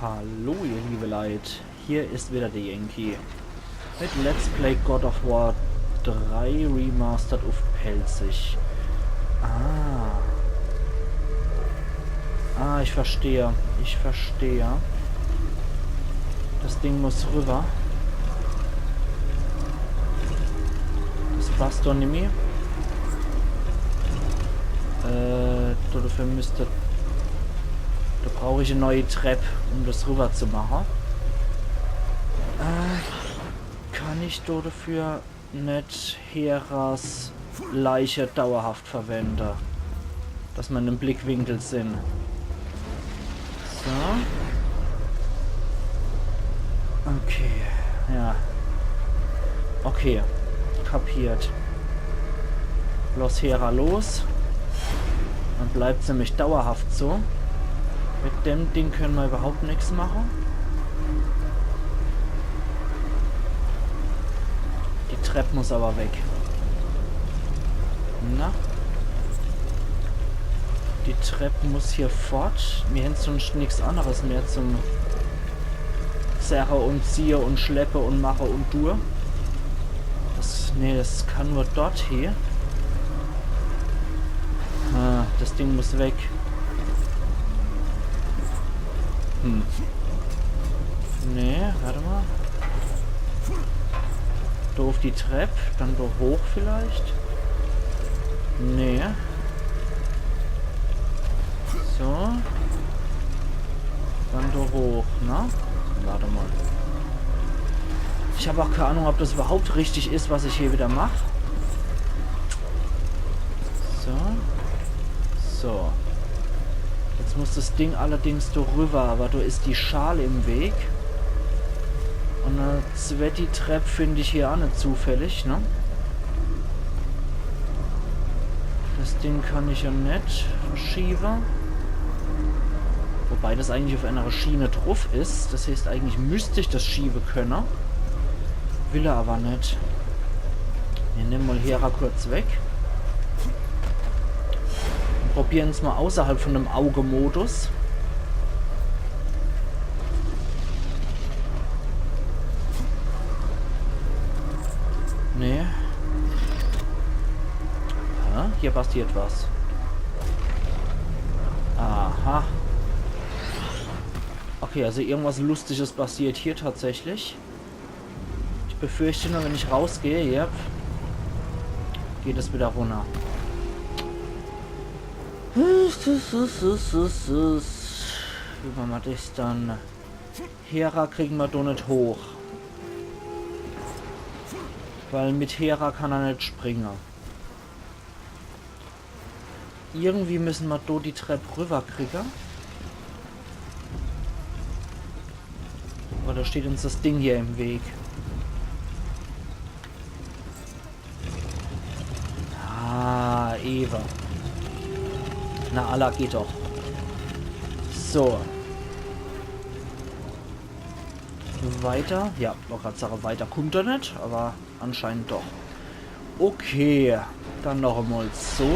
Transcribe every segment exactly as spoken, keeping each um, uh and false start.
Hallo, ihr liebe Leit. Hier is wieder de Yankee mit Let's Play God of War drei Remastered uff Pälzisch. Ah. Ah, ich verstehe. Ich verstehe. Das Ding muss rüber. Das passt doch nimmi. Äh, do, dafür müsst, do brauch ich e neie Trepp, um das rüber zu mache. Äh, kann ich do dafür net Heras Leiche dauerhaft verwende? Dass mer in dem Blickwinkel sin. So. Okay, ja. Okay, kapiert. Lass Hera los. Dann bleibt se nämlich dauerhaft so. Mit dem Ding könne mer überhaupt nix mache. Die Trepp muss aber weg. Na? Die Trepp muss hier fort. Mir hän sonst nix anderes mehr zum Zerre und Ziehe und Schleppe und Mache und Tue. Das, nee, das kann nur dort hie. Ah, das Ding muss weg. Hm. Nee, wart mal. Do uff die Trepp, dann do hoch vielleicht. Nee. So. Dann do hoch, ne? Wart mal. Ich hab auch keine Ahnung, ob das überhaupt richtig is, was ich hier wieder mach. So. So. Jetzt muss das Ding allerdings do rüber, aber do is die Schale im Weg. Und e zwetti Trepp find ich hier auch net zufällig, ne? Das Ding kann ich ja net verschiewe. Wobei das eigentlich uff einer Schiene druff is. Das heißt, eigentlich müsst ich das schiewe könne. Will er aber net. Mir nemme mal Hera kurz weg. Und probieren's mal außerhalb von dem Auge-Modus. Nee. Ja, hier passiert was. Aha. Okay, also irgendwas Lustiges passiert hier tatsächlich. Ich befürchte nur, wenn ich rausgehe, yep, geht es wieder runter. Wie mache mer das dann? Hera kriegen mer doch net hoch. Weil mit Hera kann er net springe. Irgendwie müssen mer do die Trepp rüberkriege. Aber da steht uns das Ding hier im Weg. Ah, Eva. Na, alla, geht doch. So. Weiter. Ja, wollt grad sage, weiter kummt er net, aber anscheinend doch. Okay, dann noch einmal so.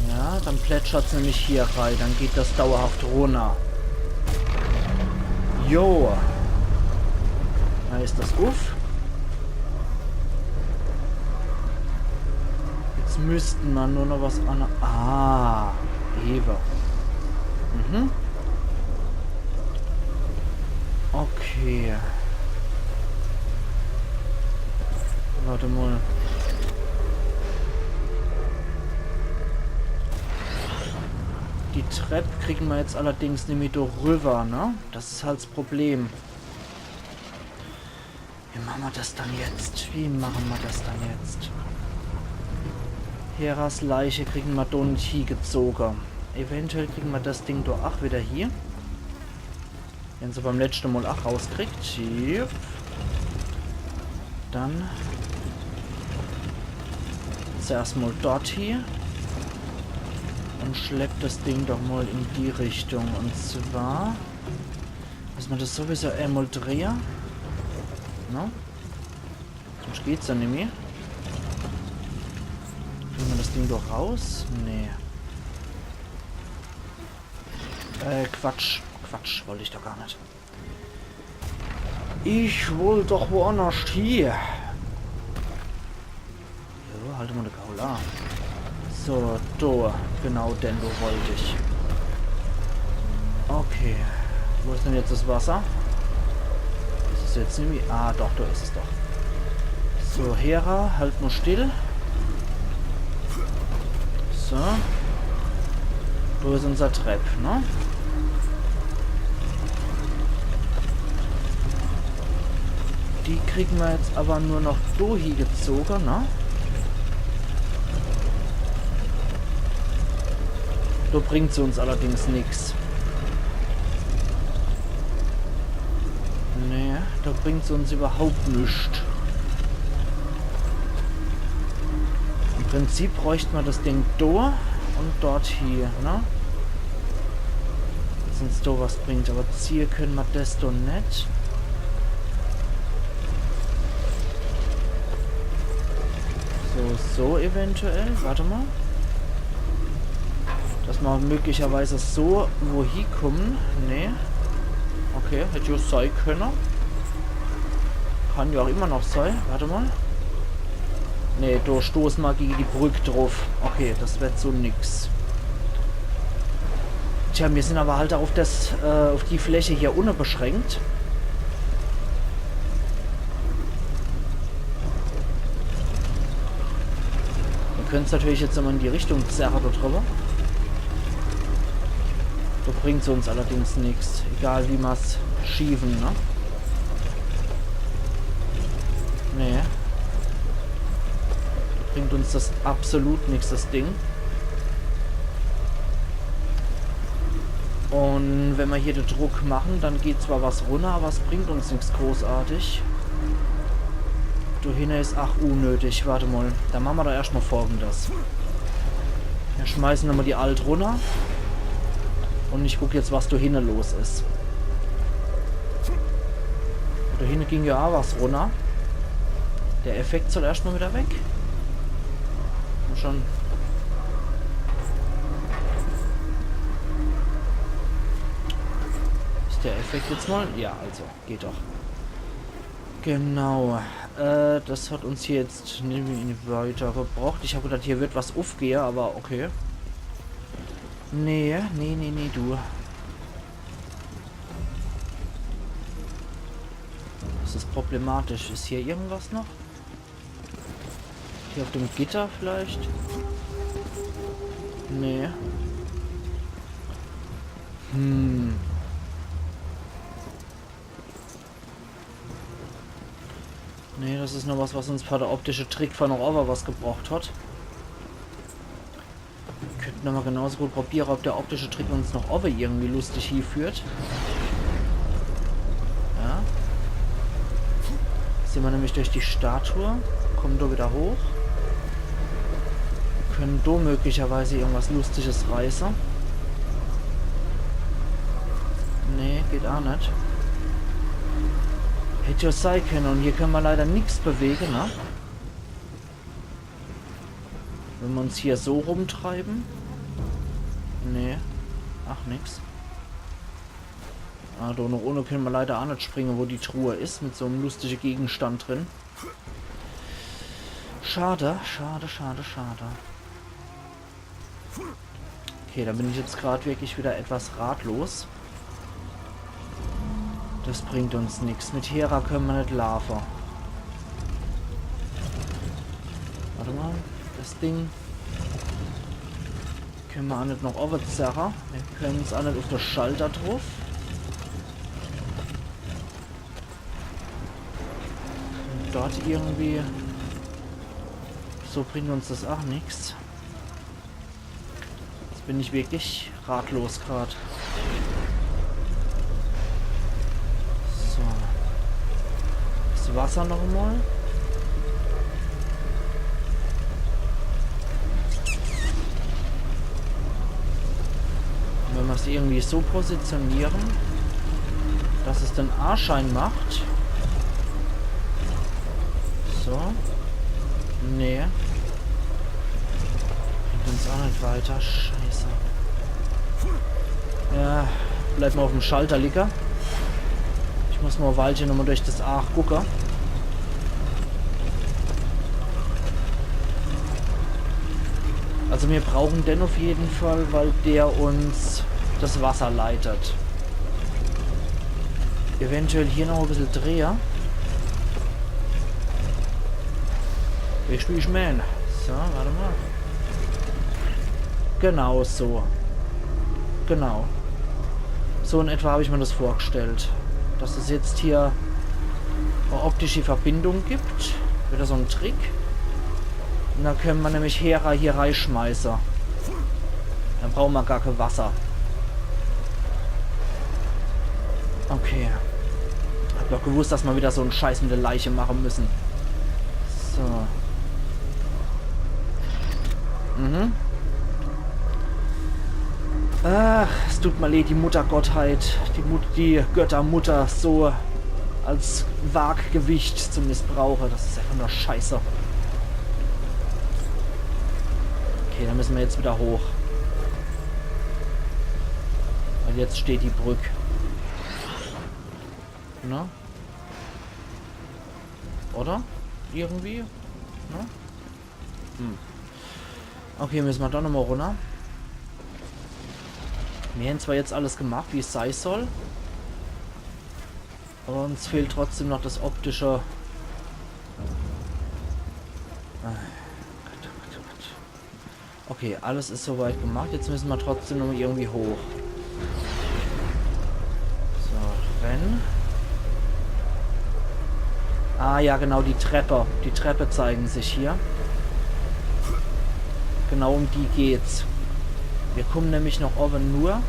Ja, dann plätschert's nämlich hier rein, dann geht das dauerhaft runter. Jo. Da is das uff. Jetzt müssten mer nur noch was an. Ah, Eva. Mhm. Okay. Wart mal. Die Trepp kriegen mer jetzt allerdings nimmi do rüber, ne? Das is halt das Problem. Wie mache mer das dann jetzt? Wie mache mer das dann jetzt? Heras Leiche kriegen mer do net hiegezoge. Eventuell kriegen mer das Ding do ach wieder hier. Hän se beim letschte Mal ach rauskriegt. Yep. Dann zuerst mal dort hier. Und schleppt das Ding doch mal in die Richtung. Und zwar müssen mer das sowieso einmal drehe. Ne? Sonst geht's ja nimmi. Kriegen mer das Ding doch raus? Nee. Äh, Quatsch. Quatsch, wollt ich doch gar net. Ich wollt doch woannerscht hie. Jo, halt mol de Gaul a. So, do. Genau den do wollt ich. Okay. Wo is dann jetzt das Wasser? Is es jetzt nimmi? Ah, doch, do is es doch. So, Hera, halt mol still. So. Do is unser Trepp, ne? Die kriegen mer jetzt awwer nur noch do hie gezoge, ne? Do bringt se uns allerdings nix. Nee, do bringt se uns iwwerhaupt nix. Im Prinzip bräucht mer das Ding do un dort hie, ne? Dass uns do was bringt, awwer ziehe könne mer das do net. So, so eventuell. Wart mol. Dass mer möglicherweise so wohie kumme. Nee. Okay, hätt jo sei könne. Kann jo ach immer noch sei. Wart mol. Nee, do stoße mer gege die Brück druff. Okay, das werd so nix. Tja, mir sin awwer halt ach uff das, äh, uff die Fläche hier unne beschränkt. Mir können's natürlich jetzt nochmol in die Richtung zerre do driwwe. Do bringt's uns allerdings nix. Egal wie mer's schiewe, ne? Nee. Bringt uns das absolut nix, das Ding. Un wenn mer hier de Druck mache, dann geht zwar was runner, awwer es bringt uns nix großartig. Do hinne is ach unnötig. Wart mol. Dann mache mer doch erscht mol Folgendes. Mir schmeiße nochmol die Alt runner. Un ich guck jetzt, was do hinne los is. Do hinne ging jo ach was runner. Der Effekt soll erscht mol widder weg. Komm schon. Is der Effekt jetzt mol? Ja, also, geht doch. Genau. Äh, das hat uns hier jetzt nimmi weitergebracht. Ich hab gedacht, hier wird was uffgehe, awwer okay. Nee, nee, nee, nee, du. Das is problematisch. Is hier irgendwas noch? Hier uff dem Gitter vielleicht? Nee. Hm. Nee, das is nur was, was uns per der optische Trick vun noch owwe was gebracht hat. Mir könnte awwer genauso gut probiere, ob der optische Trick uns noch owwe irgendwie lustig hieführt. Ja. Sin mer nämlich durch die Statue, kommen do widder hoch. Können do möglicherweise irgendwas Lustiges reiße. Nee, geht ach net. Hätt jo sei könne. Un hier könne mer leider nix bewege, ne? Wenn mer uns hier so rumtreibe. Nee. Ach, nix. Ah, do noch unne könne mer leider ach net springe, wo die Truhe is, mit so'm lustige Gegenstand drin. Schade, schade, schade, schade. Okay, do bin ich jetzt grad wirklich widder etwas ratlos. Das bringt uns nix. Mit Hera könne mer net laafe. Wart mol, das Ding könne mer ach net noch owwe zerre. Mir könne's ach net uff de Schalter druff. Un dort irgendwie. So bringt uns das ach nix. Jetzt bin ich wirklich ratlos grad. So. Das Wasser noch emol. Un wenn mer's irgendwie so positioniere, dass es den Anschein macht. So. Nee. Bringt uns ach net weiter. Scheiße. Ja, Bleib mol uffm Schalter liege. Ich muss mol e Weilche nochmol durch des Aach gucke. Also mir brauchen den uff jeden Fall, weil der uns des Wasser leitet. Eventuell hier noch e bissel drehe. Ich spiel, ich mein. So, wart mol. Genau so. Genau. So in etwa hab ich mir des vorgestellt. Dass es jetzt hier e optische Verbindung gibt. Widder so en Trick. Un dann kenne mer nämlich Hera hier reischmeiße. Dann brauche mer gar kee Wasser. Okay. Hab doch gewusst, dass mer widder so en Scheiß mit de Leiche mache müsse. So. Mhm. Ach, es tut mer leid, die Muttergottheit, die Mut-, die Göttermutter so als Waaggewicht zu missbrauche. Des is äfach nur scheiße. Okay, dann müsse mer jetzt widder hoch. Weil jetzt steht die Brück. Ne? Oder? Irgendwie? Ne? Hm. Okay, müsse mer doch nochmol runner. Mir hän zwar jetzt alles gemacht, wie's sei soll. Awwer uns fehlt trotzdem noch des optische. Ah, Gott, oh Gott, oh Gott. Okay, alles is soweit gemacht. Jetzt müsse mer trotzdem noch irgendwie hoch. So, renn. Ah ja, genau, die Treppe. Die Treppe zeigen sich hier. Genau um die geht's. Mir kommen nämlich noch owwe nur,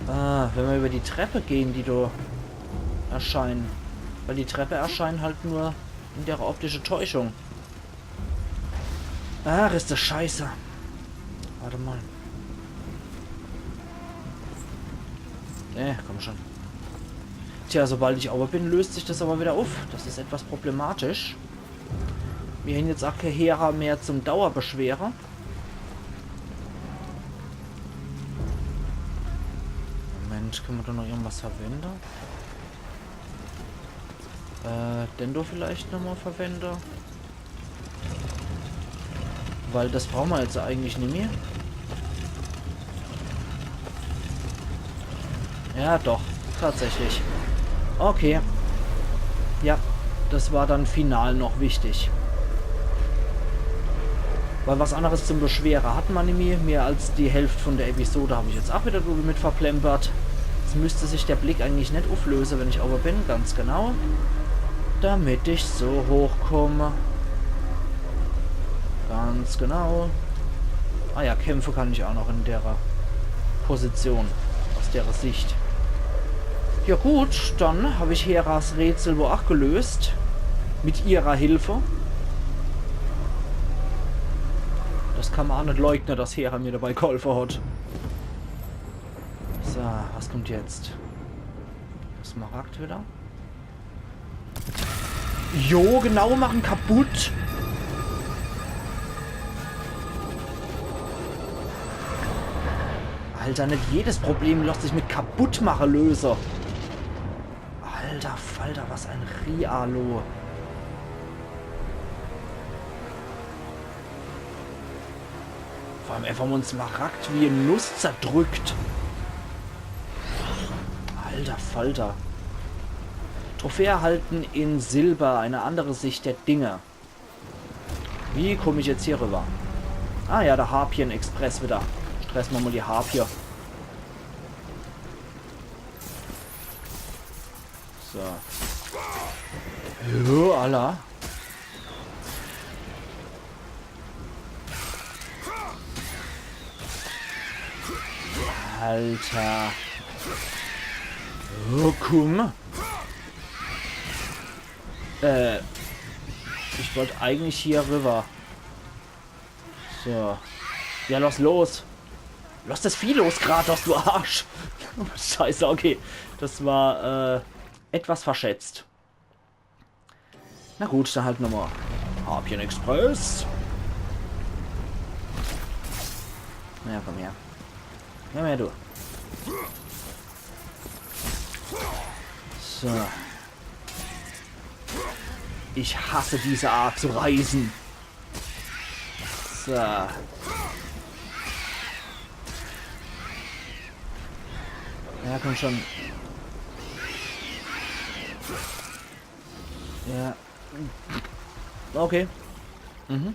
ah, wenn mer über die Treppe gehen, die do erscheinen. Weil die Treppe erscheinen halt nur in der optische Täuschung. Ach, is des scheiße. Wart mol. Äh, komm schon. Tja, sobald ich owwe bin, löst sich des awwer widder uff. Des is etwas problematisch. Mir hän jetzt aa kee Hera mehr zum Dauerbeschwere. Moment, kenne mer do noch irgendwas verwende? Äh, den do vielleicht nochmol verwende? Weil des brauche mer jetzt eigentlich nimmi. Ja, doch. Tatsächlich. Okay. Ja, des war dann final noch wichtig. Weil was anneres zum Beschwere hat mer nimmi. Mehr als die Hälft vun der Episode hab ich jetzt aa widder mit verplempert. Jetzt müsst sich der Blick eigentlich net ufflöse, wenn ich owwe bin. Ganz genau. Damit ich so hochkomm. Ganz genau. Ah ja, kämpfe kann ich aa noch in dere Position. Aus dere Sicht. Ja gut, dann hab ich Heras Rätsel wohl aa gelöst. Mit ihrer Hilfe. Des kann mer aa net leugne, dass Hera mir dabei geholfe hat. So, was kommt jetzt? Smaragd widder. Jo, genau, mach en kaputt. Alter, net jedes Problem losst sich mit Kaputtmache löse. Alter Falter, was en Rialo. Vor allem äfach mol en Smaragd wie e Nuss zerdrückt. Alter Falter. Trophäe erhalten in Silber, eine andere Sicht der Dinge. Wie komm ich jetzt hier rüber? Ah ja, der Harpien-Express widder. Stresse mer mol die Harpie. So. Jo, alla. Alter. Oh, komm. Äh, ich wollt eigentlich hier rüber. So. Ja, loss los. Loss des Vieh los, Kratos, du Arsch. Scheiße, okay. Des war, äh, etwas verschätzt. Na gut, dann halt nochmol Harpien Express. Na ja, komm her. Komm her, du. So. Ich hasse diese Art zu reisen. So. Ja, komm schon. Ja. Okay. Mhm.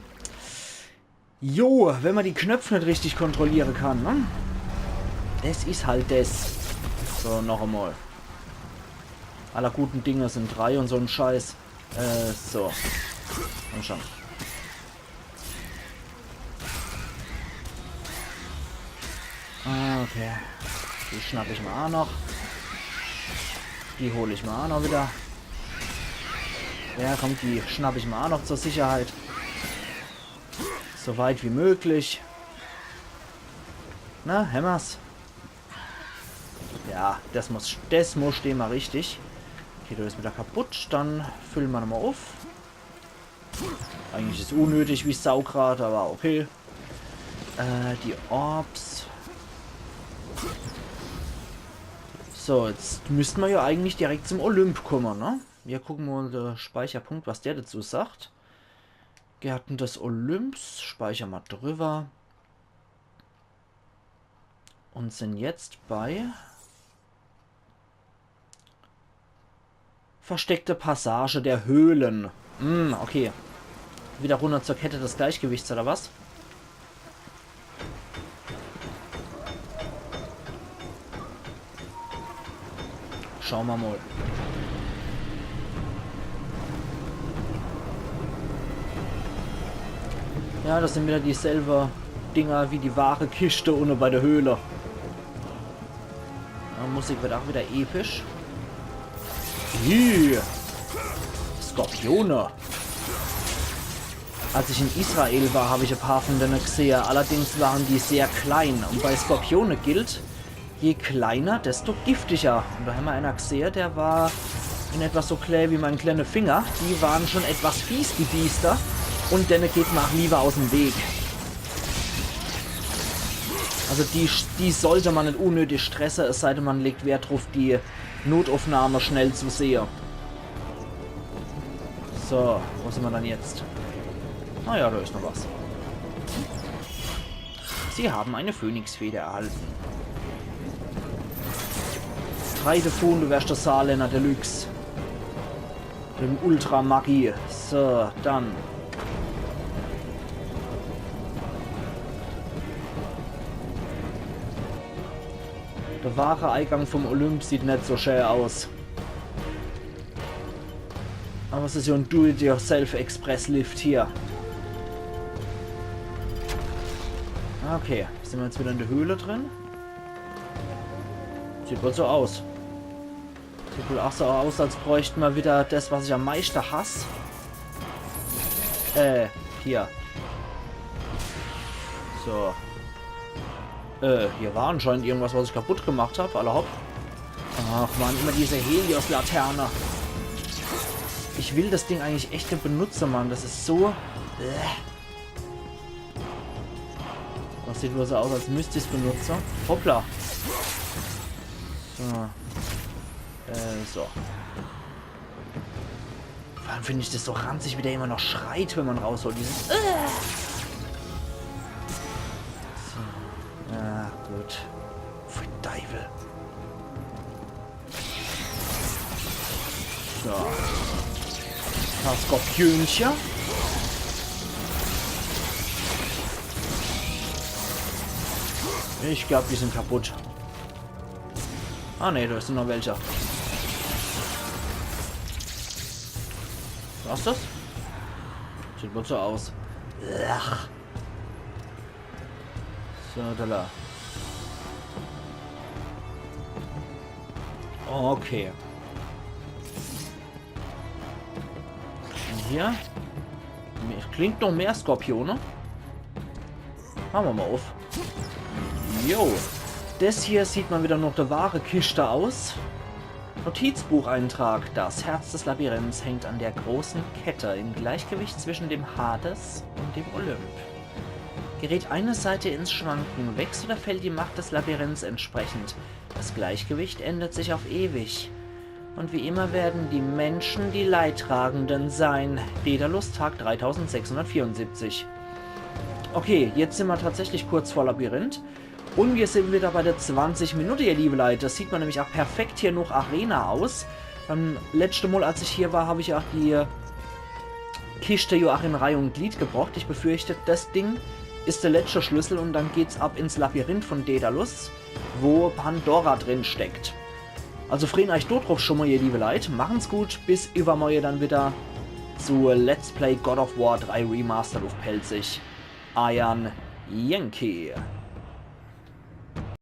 Jo, wenn ma die Knöpf net richtig kontrolliere kann, ne? Es is halt des. So, noch emol. Aller guten Dinge sind drei und so en Scheiß. Äh, so. Komm schon. Ah, okay. Die schnapp ich ma aa noch. Die hol ich ma aa noch wieder. Ja, komm, die schnapp ich ma aa noch zur Sicherheit. So weit wie möglich. Na, hämmer's? Ja, des muss, des muss steh ma richtig. Okay, du bist wieder kaputt. Dann fülle ma nochmol uff. Eigentlich is unnötig wie Sau grad, aber okay. Äh, die Orbs. So, jetzt müsste ma ja eigentlich direkt zum Olymp komme, ne? Mir gucke mol de Speicherpunkt, was der dazu sagt. Gärten des Olymps, speicher ma drüber. Und sind jetzt bei versteckte Passage der Höhlen. Hm, okay. Wieder runner zur Kette des Gleichgewichts, oder was? Schau ma mol. Ja, des sind wieder dieselbe Dinger wie die wahre Kischte unne bei der Höhle. Ja, Musik wird auch wieder episch. Ih, Skorpione. Als ich in Israel war, hab ich e paar von denne gsehe. Allerdings waren die sehr klein. Und bei Skorpione gilt, je kleiner, desto giftiger. Und da hämmer einer gsehe, der war in etwa so klää wie mein kleiner Finger. Die waren schon etwas fies, die Biester. Und denne geht ma auch lieber aus'm Weg. Also die, die sollte ma net unnötig stresse, es sei denn, ma legt Wert drauf, die Notaufnahme schnell zu sehe. So, wo sind wir dann jetzt? Ah ja, da ist noch was. Sie haben eine Phönixfeder erhalten. Drei davon, du wärst der Saarländer Deluxe. Mit dem Ultra-Magie. So, dann. Der wahre Eingang vom Olymp sieht net so schön aus. Aber es ist ja ein Do-it-yourself-Express-Lift hier. Okay, sind wir jetzt wieder in der Höhle drin? Sieht wohl so aus. Sieht wohl auch so aus, als bräuchten wir wieder das, was ich am meisten hasse. Äh, hier. So. Äh, hier war anscheinend irgendwas, was ich kaputt gemacht hab. Alla hopp. Ach man, immer diese Helios-Laterne. Ich will das Ding eigentlich echt net benutze, Mann. Das ist so... Äh. Das sieht nur so aus, als müsst ich's benutze. Hoppla. So. Äh, so. Vor allem finde ich das so ranzig, wie der immer noch schreit, wenn man rausholt. Dieses, äh. So. Ja, gut. Pfui Teufel. So. Paar Skorpioncher. Ich glaub, die sind kaputt. Ah ne, da sind noch welche. Was ist das? Sieht wohl so aus. Ach. So, da, da. Okay. Und hier? Klingt noch mehr Skorpione. Machen wir mal auf. Jo. Das hier sieht mal wieder noch der wahre Kischte aus. Notizbucheintrag. Das Herz des Labyrinths hängt an der großen Kette im Gleichgewicht zwischen dem Hades und dem Olymp. Gerät eine Seite ins Schwanken, wächst oder fällt die Macht des Labyrinths entsprechend. Das Gleichgewicht ändert sich auf ewig. Und wie immer werden die Menschen die Leidtragenden sein. Daedalus, Tag dreitausendsechshundertvierundsiebzig. Okay, jetzt sin mer tatsächlich kurz vor Labyrinth. Und mir sin wieder bei de zwanzig Minute, ihr liebe Leit. Das sieht mer nämlich auch perfekt hier noch Arena aus. Beim letschte Mol, als ich hier war, hab ich auch die Kischte jo auch in Reih und Glied gebrocht. Ich befürchte, das Ding is de letschte Schlüssel und dann geht's ab ins Labyrinth von Daedalus, wo Pandora drin steckt. Also freuen euch dort drauf schon mal, ihr liebe Leit. Machen's gut, bis übermorje dann wieder zu Let's Play God of War drei Remastered auf Pälzisch. Eiern Yankee.